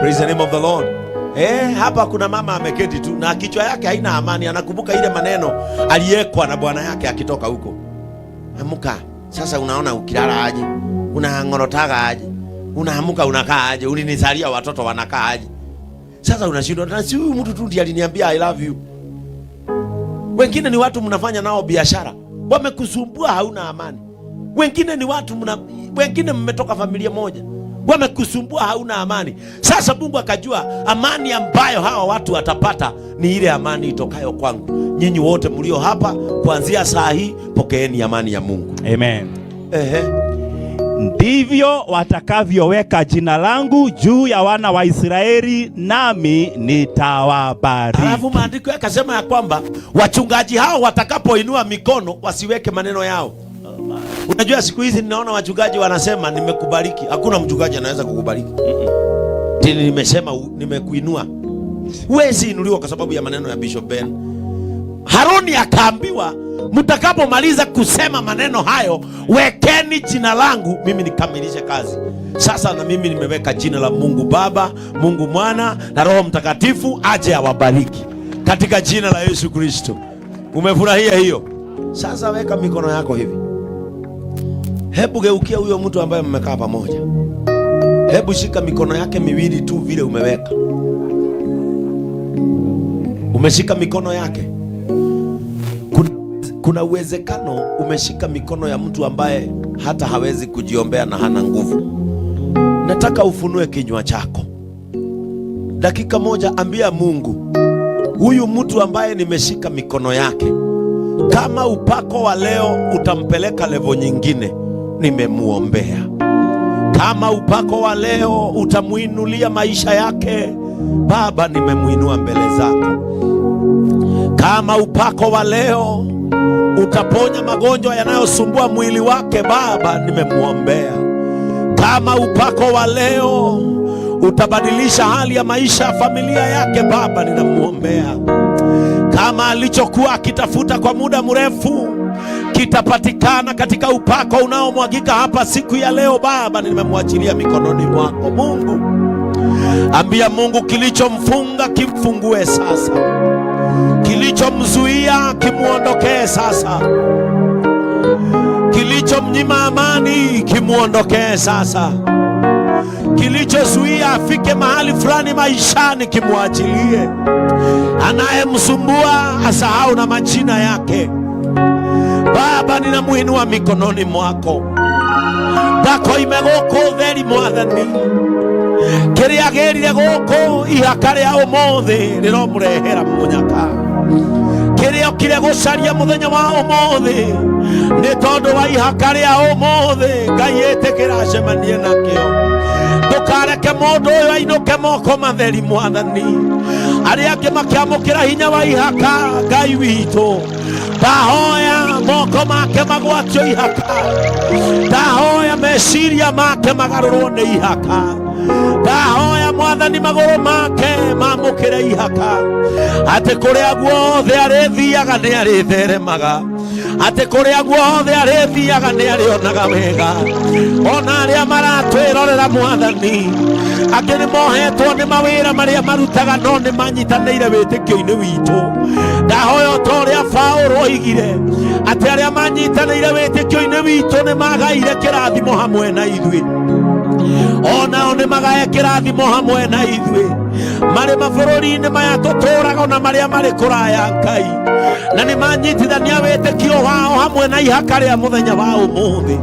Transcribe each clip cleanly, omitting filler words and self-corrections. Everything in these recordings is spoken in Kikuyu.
Praise the name of the Lord. Hapa kuna mama ameketi tu na kichwa yake haina amani, anakumbuka ile maneno aliyekwa na bwana yake akitoka huko. Amuka. Sasa unaona ukilala aje? Unang'orotaga aje? Unaamuka unakaa aje? Ulinizalia watoto wanakaa aje? Sasa unashindwa, na si huyu mtu tu ndiye aliniambia I love you. Wengine ni watu mnafanya nao biashara, wamekusumbua, hauna amani. Wengine ni watu mna, wengine mmetoka familia moja, wamekusumbua, hauna amani. Sasa Mungu akajua amani ambayo hawa watu watapata ni ile amani itokayo kwangu. Nyinyi wote mlio hapa kuanzia saa hii, pokeeni amani ya Mungu. Amen. Ehe. Ndivyo watakavyoweka jina langu juu ya wana wa Israeli, nami nitawabariki. Alafu maandiko yakasema ya kwamba wachungaji hao watakapoinua mikono wasiweke maneno yao. Unajua siku hizi ninaona wachungaji wanasema nimekubariki. Hakuna mchungaji anaweza kukubariki. Tini nimesema nimekuinua. Huwezi inuliwa kwa sababu ya maneno ya Bishop Ben. Haruni akaambiwa, mtakapomaliza kusema maneno hayo, wekeni jina langu mimi nikamilishe kazi. Sasa na mimi nimeweka jina la Mungu Baba, Mungu Mwana na Roho Mtakatifu aje awabariki katika jina la Yesu Kristo. Umefurahia hiyo? Sasa weka mikono yako hivi. Hebu geukia huyo mtu ambaye mmekaa pamoja. Hebu shika mikono yake miwili tu vile umeweka. Umeshika mikono yake. Kuna uwezekano umeshika mikono ya mtu ambaye hata hawezi kujiombea na hana nguvu. Nataka ufunue kinywa chako dakika moja, ambia Mungu, huyu mtu ambaye nimeshika mikono yake, kama upako wa leo utampeleka levo nyingine, nimemuombea. Kama upako wa leo utamuinulia maisha yake, Baba, nimemuinua mbele zako. Kama upako wa leo utaponya magonjwa yanayosumbua mwili wake, Baba, nimemuombea. Kama upako wa leo utabadilisha hali ya maisha ya familia yake, Baba, ninamuombea. Kama alichokuwa akitafuta kwa muda mrefu kitapatikana katika upako unaomwagika hapa siku ya leo, Baba, nimemwachilia mikononi mwako. Mungu, ambia Mungu, kilichomfunga kimfungue sasa, kilichomzuia kimuondokee sasa, kilichomnyima amani kimuondokee sasa, kilichozuia afike mahali fulani maishani kimwachilie. Anayemsumbua asahau na majina yake. Baba, ninamuinua mikononi mwako, ndakoime gũkũ theri mwathani, kĩrĩa agĩrire gũkũ ihaka rĩa ũmũthĩ rĩromũrehera mũnyaka. Kĩrĩa okire gũcaria mũthenya wa ũmũthĩ nĩ tondũ wa ihaka rĩa ũmũthĩ, Ngai ĩtĩkĩra acemanie nakĩo. Ndũkareke mũndũ ũyũ ainũke moko matheri mwathani. Arĩa angĩ makĩamũkĩra hinya wa ihaka, Ngai witũ, ndahoya moko make magwatio ihaka, ndahoya meciria make magarũrwo nĩ ihaka, ndahoya mwathani magũrũ make mamũkĩre ihaka, atĩ kũrĩa guothe arĩthiaga nĩ arĩtheremaga, atĩ kũrĩa guothe arĩthiaga nĩ arĩonaga wega. Ona arĩa maratwĩrorera mwathani, angĩ nĩ mohetwo nĩ mawĩra marĩa marutaga no nĩ manyitanĩire wĩtĩkio-inĩ witũ. Ndahoya o ta ũrĩa Paũlũ oigire atĩ arĩa manyitanĩire wĩtĩkio-inĩ witũ nĩ magaire kĩrathimo hamwe na ithuĩ, onao nĩ magae kĩrathimo hamwe na ithuĩ marĩ mabũrũri-inĩ maya tũtũraga ona marĩa marĩ kũraya Ngai, na nĩ manyitithania wĩtĩkio wao hamwe na ihaka rĩa mũthenya wa ũmũthĩ.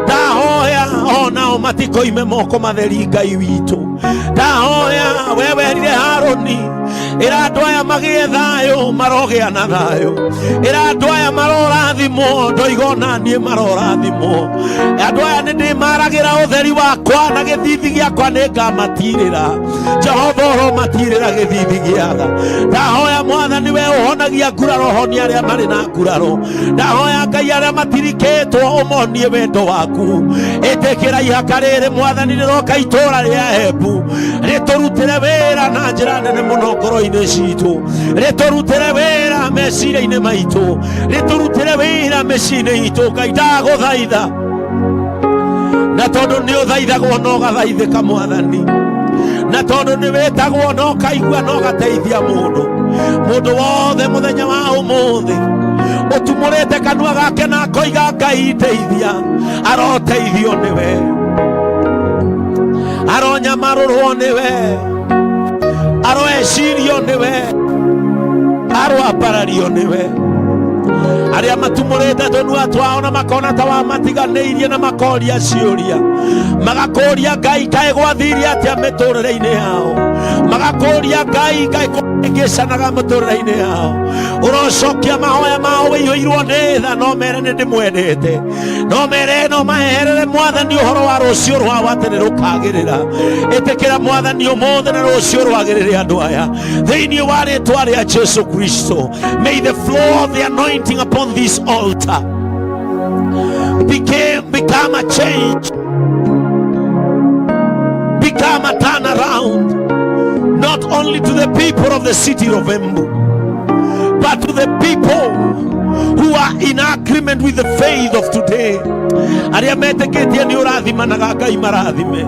Ndahoya onao matikoime moko matheri Ngai witũ. Ndahoya we werire Harũni, ĩra andũ aya magĩe thayũ, marogĩa na thayũ. Ĩra andũ aya marorathimwo, ndoiga ona niĩ marorathimwo. Andũ aya nĩ ndĩmaragĩra ũtheri wakwa na gĩthithi gĩakwa nĩ ngamatirĩra. Jehova ũromatirĩra gĩthithi gĩatha. Ndahoya mwathani we ũhonagia nguraro, honia arĩa marĩ na nguraro. Ndahoya Ngai arĩa matirikĩtwo ũmonie wendo waku. Ĩtĩkĩra ihaka rĩrĩ mwathani rĩroka itũra rĩa Embu, rĩtũrutĩre wĩra na njĩra nene mũno ngoro-inĩ citũ, rĩtũrutĩre wĩra meciria-inĩ maitũ, rĩtũrutĩre wĩra mĩciĩ-inĩ itũ. Ngai ndagũthaitha, na tondũ nĩ ũthaithagwo na ũgathaithĩka mwathani, Na tondũ nĩ wĩtagwo na ũkaigua na ũgateithia mũndũ, mũndũ wothe mũthenya wa ũmũthĩ ũtumũrĩte kanua gake na akoiga Ngai ndeithia, aroteithio nĩwe, aronyamarũrwo nĩwe, aroecirio nĩwe, aroambarario nĩwe. Arĩa matumũrĩte tũnua twao na makona ta wamatiganĩirie na makoria ciũria, magakũria Ngai kaĩ gwathirie atĩa mĩtũrĩre-inĩ yao, magakũria Ngai kaĩ kũngĩcanaga mĩtũrĩre-inĩ yao. Ũrocokia mahoya mao wĩihũirwo nĩ tha, no mere nĩ ndĩmwendete, no mere no maheherere Mwathani ũhoro wa rũciũ rwao atĩ nĩ rũkagĩrĩra. Ĩtĩkĩra Mwathani ũmũthĩ na rũciũ rwagĩrĩre andũ aya thĩinĩ wa rĩtwa rĩa Jesu Kristo. May the flow of the anointing upon this altar become a change, become a turnaround, not only to the people of the city of Embu, but to the people who are in agreement with the faith of today. Arĩa metĩkĩtie nĩ ũrathimanaga Ngai marathime,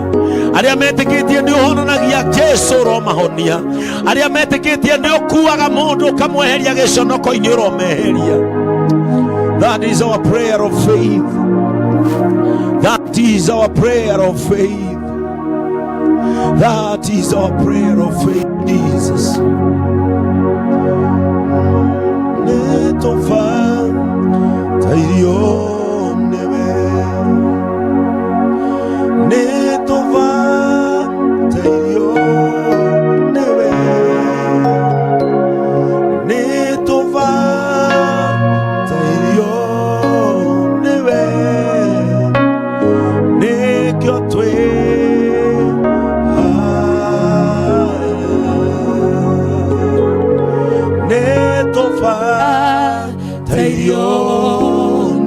arĩa metĩkĩtie nĩ ũhonanagia Jesu ũromahonia, arĩa metĩkĩtie nĩ ũkuaga mũndũ ũkamweheria gĩconoko-inĩ ũromeheria. That is our prayer of faith. That is our prayer of faith. That is our prayer of faith, Jesus. Nĩtũbatairio nĩwe, nĩtũbatairio nĩwe, nĩtũbatairio nĩwe, nĩkĩo twĩ haha. Nĩtũbatairio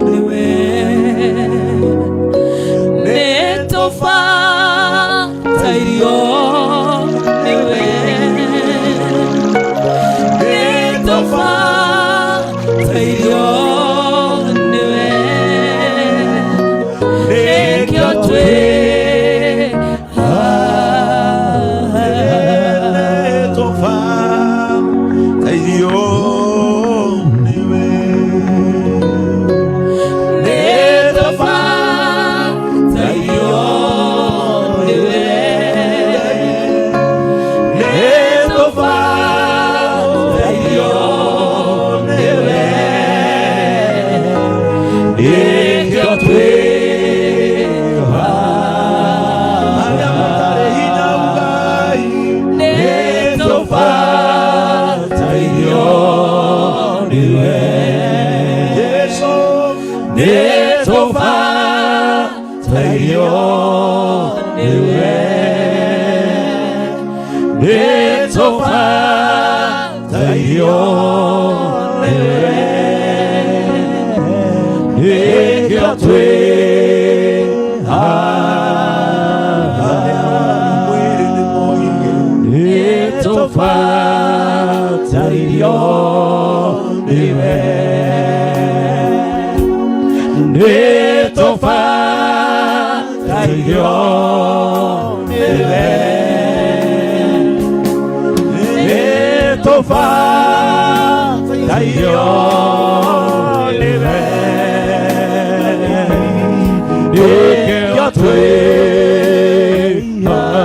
nĩwe, Nĩtũbatairio nĩwe, nĩtũbatairio nĩwe, nĩkĩo twĩ haha. Nĩtũbatairio nĩwe, Nĩtũbatairio nĩwe, nĩtũbatairio nĩwe, nĩkĩo twĩ haha. Arĩa matarĩ hinya ugai, Nĩtũbatairio nĩwe, Jesu, nĩtũbatairio nĩwe, nĩtũbatairio nĩwe, nĩkĩo twĩ haha. Mwĩrĩ nĩ moige, Nĩtũbatairio nĩwe, nĩtũbatairio nĩwe, nĩtũbatairio nĩwe, nĩkĩo twĩ haha.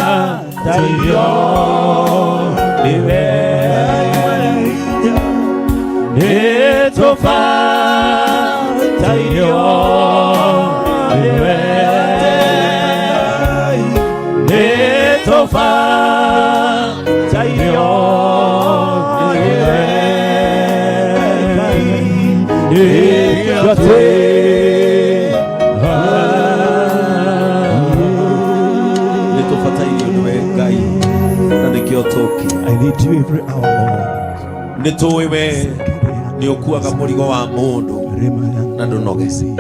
Nĩtũbatairio nĩwe, nĩtũbatairio nĩwe, nĩtũbatairio nĩwe, nĩkĩo twĩ haha. Nĩtũbatairio nĩwe Ngai na nĩkĩo tũkire. I need you every hour, Lord. Nĩtũĩ we nĩ ũkuaga mũrigo wa mũndũ na ndũnoge. Yes, Lord.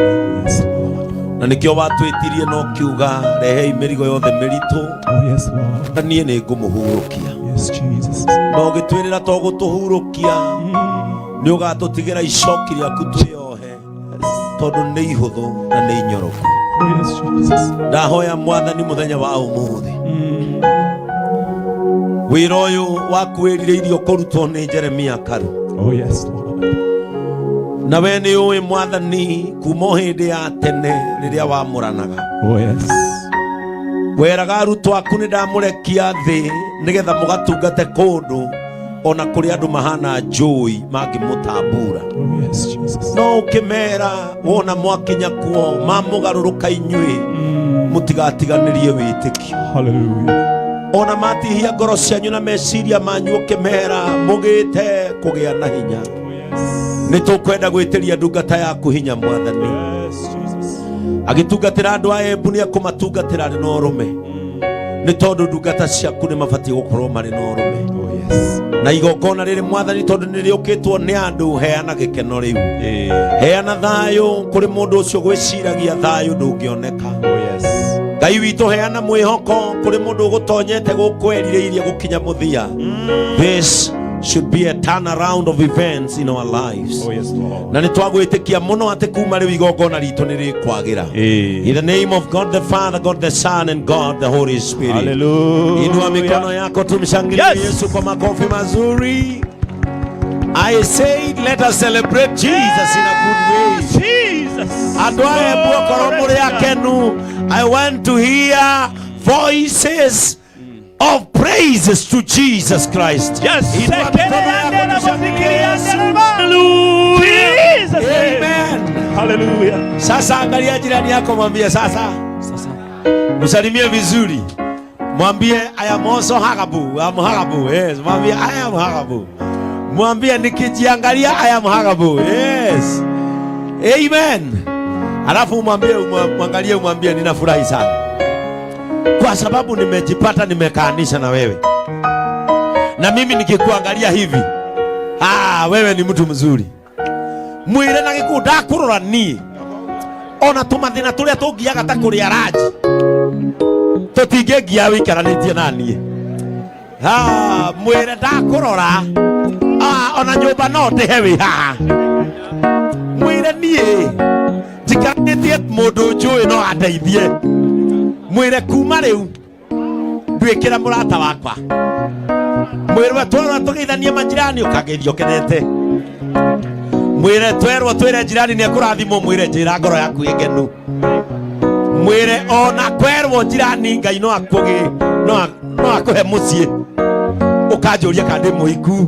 Na nĩkĩo watwĩtirie na ũkiuga rehei mĩrigo yothe mĩritũ Oh, yes, Lord. na niĩ nĩ ngũmũhurũkia. Yes, Jesus. Na ũgĩtwĩrĩra to gũtũhurũkia, nĩ ũgatũtigĩra icoki rĩaku twĩohe. tondũ nĩ ihũthũ na nĩ inyoroku. Oh, yes, Jesus. Ndahoya Mwathani mũthenya wa ũmũthĩ, wĩra ũyũ wakwĩrirĩirio kũrutwo nĩ Jeremia Karu, Oh, yes, Lord. na we nĩ ũĩ Mwathani kuma o hĩndĩ ya tene rĩrĩa wamũranaga, Oh, yes. weraga arutwo aku nĩ ndamũrekia thĩ nĩgetha mũgatungate kũndũ ona kũrĩ andũ mahana njũi mangĩmũtambura. Oh, yes, Jesus. No ũkĩmera wona mwakinya kuo mamũgarũrũka inyuĩ mũtigatiganĩrie wĩtĩkio. Hallelujah. Ona matihia ngoro cianyu na meciria manyu, ũkĩmera mũgĩte kũgĩa na hinya. Oh, yes. Nĩ tũkwenda gwĩtĩria ndungata yaku hinya, Mwathani. Yes, Jesus. Agĩtungatĩra andũ a Embu nĩ ekũmatungatĩra arĩ na ũrũme, nĩ tondũ ndungata ciaku nĩ mabatiĩ gũkorwo marĩ na ũrũme. Oh, yes. Na igongona rĩrĩ, Mwathani, tondũ nĩ rĩũkĩtwo nĩ andũ, heana gĩkeno rĩu, heana thayũ kũrĩ mũndũ ũcio gwĩciragia thayũ ndũngĩoneka. Oh, yes. Ngai witũ, heana mwĩhoko kũrĩ mũndũ ũgũtonyete gũkũ erirĩirie gũkinya mũthia. This should be a turnaround of events in our lives. Oh, yes, Lord. Na nĩ twagwĩtĩkia mũno atĩ kuma rĩu igongona ritũ nĩ rĩkwagĩra. In the name of God the Father, God the Son, and God the Holy Spirit. Hallelujah. Inua mikono yako tumshangilie Yes. Yesu kwa makofi mazuri. I said let us celebrate Jesus in a good way. Jesus. Andũ a Embu okorwo mũrĩ akenu, I want to hear voices of praises to Jesus Christ. Yes. Inua mikono yako tumshangilie Yesu. Hallelujah. Jesus. Amen. Hallelujah. Sasa angalia jirani yako, mwambie sasa. Msalimie vizuri. Mwambie I am also huggable. I am huggable. Yes. Mwambie I am huggable. Mwambie nikijiangalia I am huggable. Yes. Amen. Alafu umwambie, mwangalie, umwambie ninafurahi sana kwa sababu nimejipata nimekaanisha na wewe, na mimi nikikuangalia hivi, ah, wewe ni mtu mzuri. Mwire na gĩkũyũ ndakũrora niĩ ona tũmathĩna tũrĩa tũngiaga ta kũrĩa ranji tũtingĩngia wĩikaranĩtie na niĩ. Ah, mwĩre ndakũrora, ah, ona nyũmba no ndĩhe wĩ haha. Mwĩre niĩ njikaranĩtie mũndũ njũĩ no andeithie. Mwĩre kuma rĩu nduĩkĩra mũrata wakwa. Mwĩre twerwo tũgeithanie majirani ũkangeithia ũkenete. Mwĩre twerwo twĩre jirani nĩ ekũrathimwo, mwĩre njĩra ngoro yaku ĩ ngenu. Mwĩre ona kwerwo jirani Ngai no akũgĩ no akũhe mũciĩ ũkanjũria kana ndĩ mũhiku.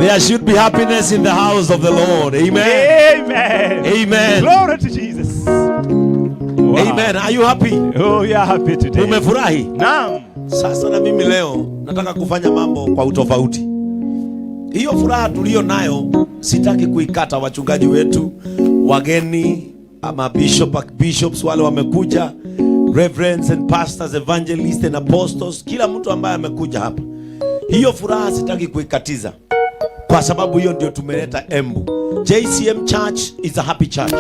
There should be happiness in the house of the Lord. Amen. Amen. Amen. Glory to Jesus. Wow. Amen. Are you happy? Oh, we are happy today. Umefurahi? Naam. Sasa na mimi leo nataka kufanya mambo kwa utofauti. Hiyo furaha tuliyo nayo sitaki kuikata. Wachungaji wetu, wageni ama bishops wale wamekuja, reverends and pastors, evangelists and apostles, kila mtu ambaye amekuja hapa, hiyo furaha sitaki kuikatiza, kwa sababu hiyo ndio tumeleta Embu. JCM Church is a happy church.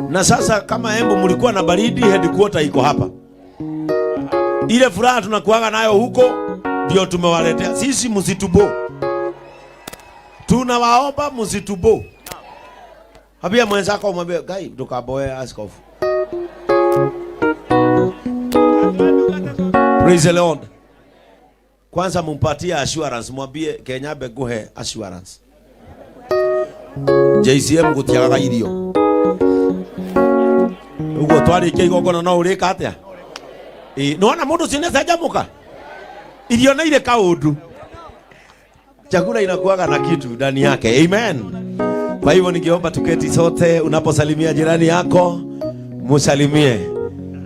Na sasa kama Embu mlikuwa na baridi, headquarter iko hapa. Ile furaha tunakuaga nayo huko ndio tumewaletea sisi. Msitubo, tunawaomba msitubo. Ambia mwenzako, mwambie Ngai tukaboe askofu. Praise the Lord. Kwanza mumpatie assurance, mwambie Kenya nguhe assurance. JCM gutiagaga irio. Uguo twarikia igongona no urika atia? Ĩ, nĩwona mũndũ ũcio nĩacanjamũka, irio nĩ irĩ kaũndũ, chakula inakuaga na kitu ndani yake. Amen. Kwa hivyo ningeomba tuketi sote, unaposalimia jirani yako musalimie,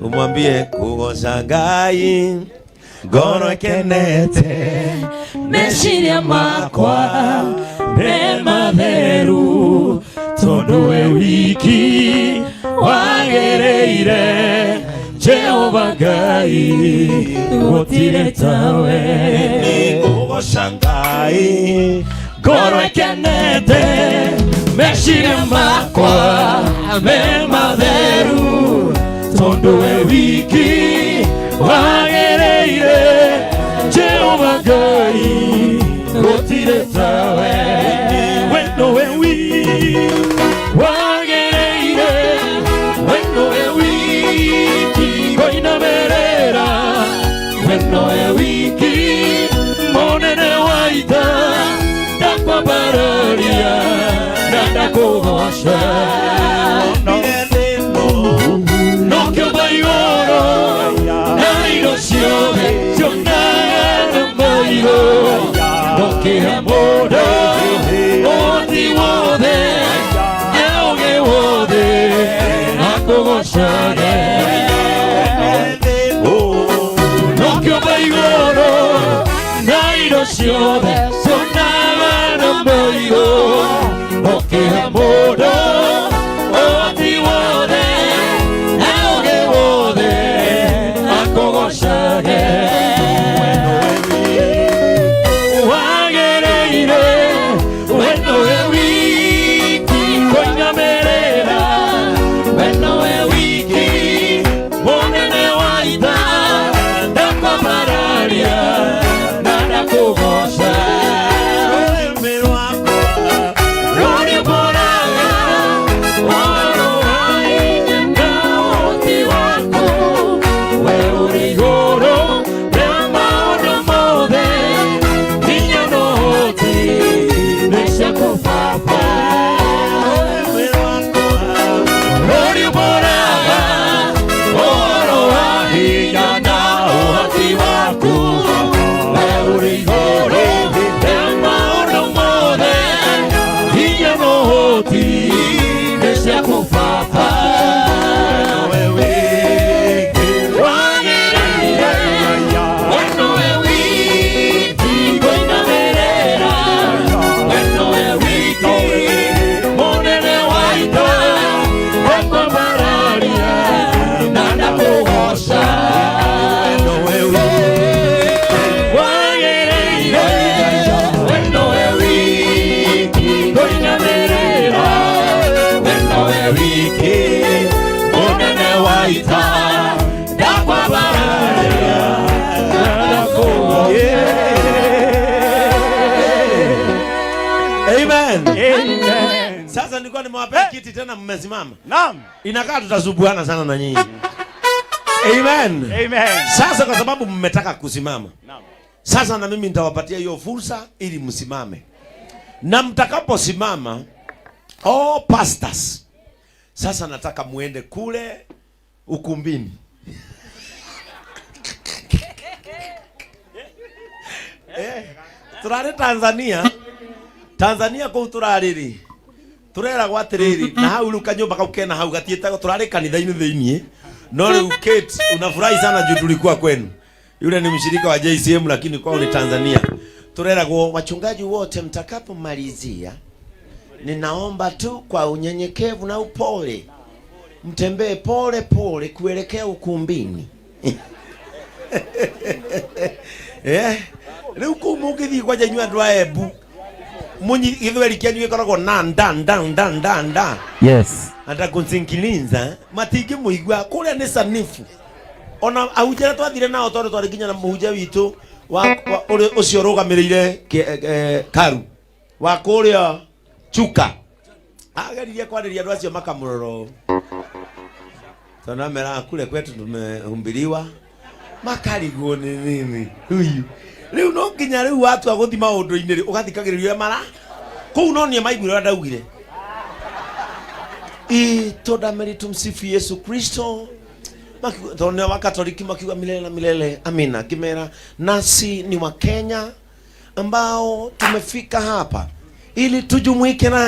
umwambie kugoca Ngai ngoro ĩkenete, meciria makwa me matheru tondu we wiki wagĩrĩire Jehova Ngai gũtirĩ tawe. Kugoca Ngai ngoro ĩkenete meciria makwa me matheru tondu we wiki wagĩrĩire Jehova Ngai gũtirĩ tawe. We Nowe wiki wagĩrĩire, we nowe wiki ngũinamĩrĩra, we nowe wiki mũnene wa ita, ndakwambararia na ndakũgoca. Nokĩo maigũrũ na indo ciothe cionaga na maitho, ndũkĩhe mũndũ ũhoti wothe na ũũgĩ wothe akũgocage. Nokĩo maigũrũ na indo ciothe cionaga na maitho, ndũkĩhe mũndũ ũhoti wothe na ũũgĩ wothe akũgocage. Wagĩrĩire, we nowe wiki kũinamĩrĩra, we nowe wiki mũnene wa ita, ndakwambararia na ndakũgoca. Rũrĩmbũraga ũhoro wa hinya na ũhoti waku, we ũrĩ igũrũ rĩa maũndũ mothe, hinya na ũhoti nĩ ciaku Baba. Rũrĩmbũraga ũhoro wa hinya na ũhoti waku, we ũrĩ igũrũ rĩa maũndũ mothe, hinya na ũhoti nĩ ciaku Baba. Wagĩrĩire, we nowe wiki ngũinamĩrĩra, we nowe wiki mũnene wa ita, ndakwambararia na ndakũgoca. Wagĩrĩire, we nowe wiki ngũinamĩrĩra, we nowe wiki mũnene wa ita, ndakwambararia na ndakũgoca. Amen. Amen. Sasa nilikuwa nimewapea kiti tena mmesimama. Naam. Inakaa tutasumbuana sana na nyinyi. Amen. Amen. Sasa kwa sababu mmetaka kusimama. Naam. Sasa na mimi nitawapatia hiyo fursa ili msimame. Na mtakaposimama, all pastors, sasa nataka muende kule ukumbini. Turarĩ Tanzania. Tanzania kũu turarĩ rĩ, tureragwo atĩrĩrĩ, na hau rĩu kanyũmba kau kena hau gatiĩtagwo, turarĩ kanitha-inĩ thĩiniĩ. No rĩu Kate, unafurahi sana juu tulikuwa kwenu. Yule ni mshirika wa JCM lakini kwao ni Tanzania. Tureragwo, wachungaji wote mtakapomalizia, ninaomba tu kwa unyenyekevu na upole mtembee pole pole kuelekea ukumbini. Rĩu kũu mũngĩthiĩ kwanja inyuĩ andũ a Embu, munyi gĩthweri kĩanyu gĩkoragwo na nda nda nda nda nda. Yes. Atakunsinkilinza matingĩmũigua kũrĩa nĩ sanifu. Ona ahunjia arĩa twathire nao tondũ twarĩ nginya na mũhunjia witũ wa ũrĩa ũcio ũrũgamĩrĩire Karu wa kũrĩa Chuka, ageririe kwarĩria andũ acio makamũrora ũũ, tondũ ameraga kule kwetu tumehumbiliwa, makarigwo nĩ nini huyu. Rĩu no nginya rĩu watua gũthi maũndũ-inĩ rĩ, ũgathikagĩrĩria ũrĩa mara kũu, no niĩ maiguire ũrĩa ndaugire. Tondameri tumsifu Yesu Kristo. Tondũ nĩ Wakatoliki makiuga milele na milele amina. Kimera nasi ni wa Kenya ambao tumefika hapa ili tujumuike na